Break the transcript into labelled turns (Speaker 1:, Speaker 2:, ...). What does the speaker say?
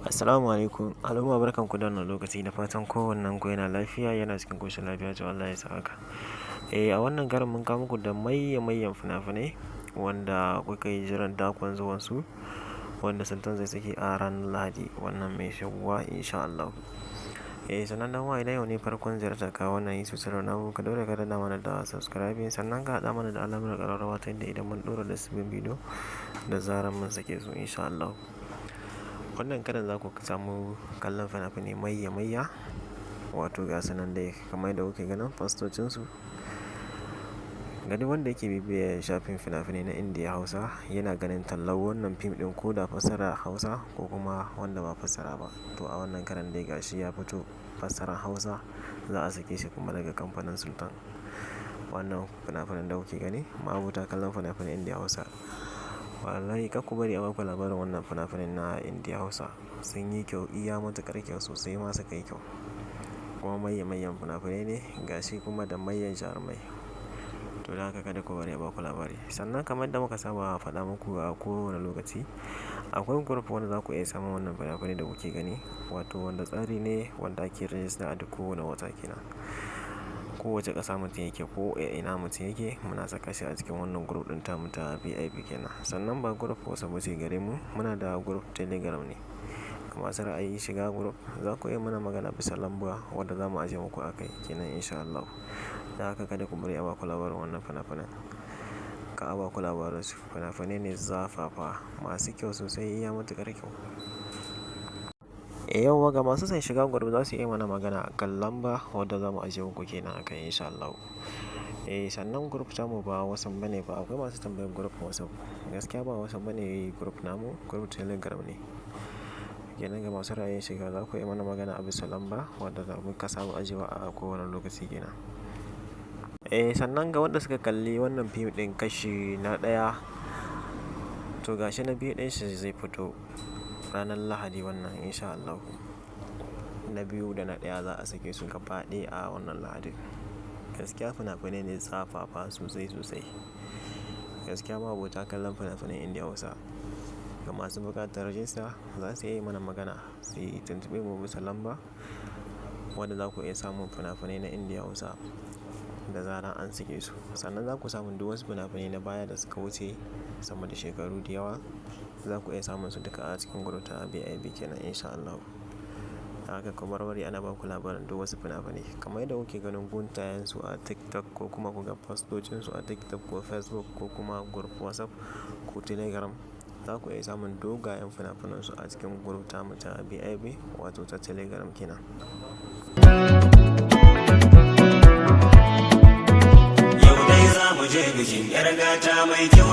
Speaker 1: Assalamu alaikum. Al'umma, barkanku da wannan lokaci, da fatan kowannen ku yana lafiya, yana cikin koshin lafiya. To, Allah ya sa haka. Eh, a wannan karon mun kawo muku da mayya mayyan fina-finai wanda kuka yi jiran dakon zuwan su, wanda Sultan zai saki a ranar Lahadi wannan mai shigowa, insha Allah. Eh, sannan dan uwa, idan yau ne farkon ziyartar ka wannan YouTube channel namu, ka daure ka danna mana da subscribing, sannan ka haɗa mana da alamar ƙararrawa, ta yadda idan mun ɗora da sabbin bidiyo, da zarar mun sake su, insha Allah. Wannan karan za ku samu kallon fina-finai mayya mayya, wato ga su nan dai kamar yadda kuke ganin fastocinsu. Ga duk wanda yake bibiyar shafin fina-finai na Indiya Hausa, yana ganin tallar wannan fim ɗin, ko da fassara Hausa ko kuma wanda ba fassara ba. To, a wannan karan dai gashi ya fito fassarar Hausa, za a sake shi kuma daga kamfanin Sultan. Wannan fina-finan da kuke gani, ma'abota kallon fina-finan Indiya Hausa, wallahi kar ku bari a baku labarin wannan fina-finan na Indiya Hausa. Sun yi kyau, iya matuƙar kyau sosai ma suka yi kyau. Kuma mayya mayyan fina-finai ne, gashi kuma da mayyan jarumai. To, don haka kada ku bari a baku labari. Sannan kamar yadda muka saba faɗa muku a kowane lokaci, akwai group wanda za ku iya samun wannan fina-finai da kuke gani, wato wanda tsari ne wanda ake rajista a duk kowane wata kenan. Kowace ƙasa mutum yake ko a ina mutum yake, muna saka shi a cikin wannan group ɗin tamu ta VIP kenan. Sannan ba group WhatsApp bace gare mu, muna da group Telegram ne. Ga masu ra'ayin shiga group, za ku iya mana magana bisa lamba wadda za mu ajiye muku a kai kenan, insha Allah. Da haka kada ku bari a baku labarin wannan fina-finan. Ka a baku labarin su. Fina-finai ne zafafa masu kyau sosai, iya matuƙar kyau. Eh, yauwa, ga masu son shiga group, za su iya mana magana a kan lamba wadda za mu ajiye muku kenan a kai, insha Allah. Eh, sannan group tamu ba WhatsApp bane ba. Akwai masu tambayar group WhatsApp. Gaskiya ba WhatsApp bane group namu, group Telegram ne. Kenan ga masu ra'ayin shiga, za ku iya mana magana a bisa lamba wadda muka saba ajiyewa a kowane lokaci kenan. Eh, sannan ga wanda suka kalli wannan fim ɗin kashi na ɗaya, to gashi na biyu ɗin shi zai fito ranar Lahadi wannan, insha Allahu. Na biyu da na ɗaya za a sake su gaba ɗaya a wannan Lahadin. Gaskiya fina-finai ne zafafa sosai sosai. Gaskiya ma'abota kallon fina-finan Indiya Hausa, ga masu buƙatar rajista, za su iya yi mana magana, su yi tuntuɓe mu bisa lamba wadda za ku iya samun fina-finai na Indiya Hausa da zarar an sake su. Sannan za ku samu duk wasu fina-finai na baya da suka wuce sama da shekaru da yawa, za ku iya samun su duka a cikin group ta VIP kenan, insha Allahu. Haka ku bar bari ana baku labarin duk wasu fina-finai. Kamar yadda kuke ganin guntayen su a TikTok, ko kuma ku ga postocin su a TikTok ko Facebook ko kuma group WhatsApp ko Telegram, za ku iya samun dogayen fina-finan su a cikin group tamu ta VIP, wato ta Telegram kenan.
Speaker 2: Yau dai za mu je bikin 'yar gata mai kyau.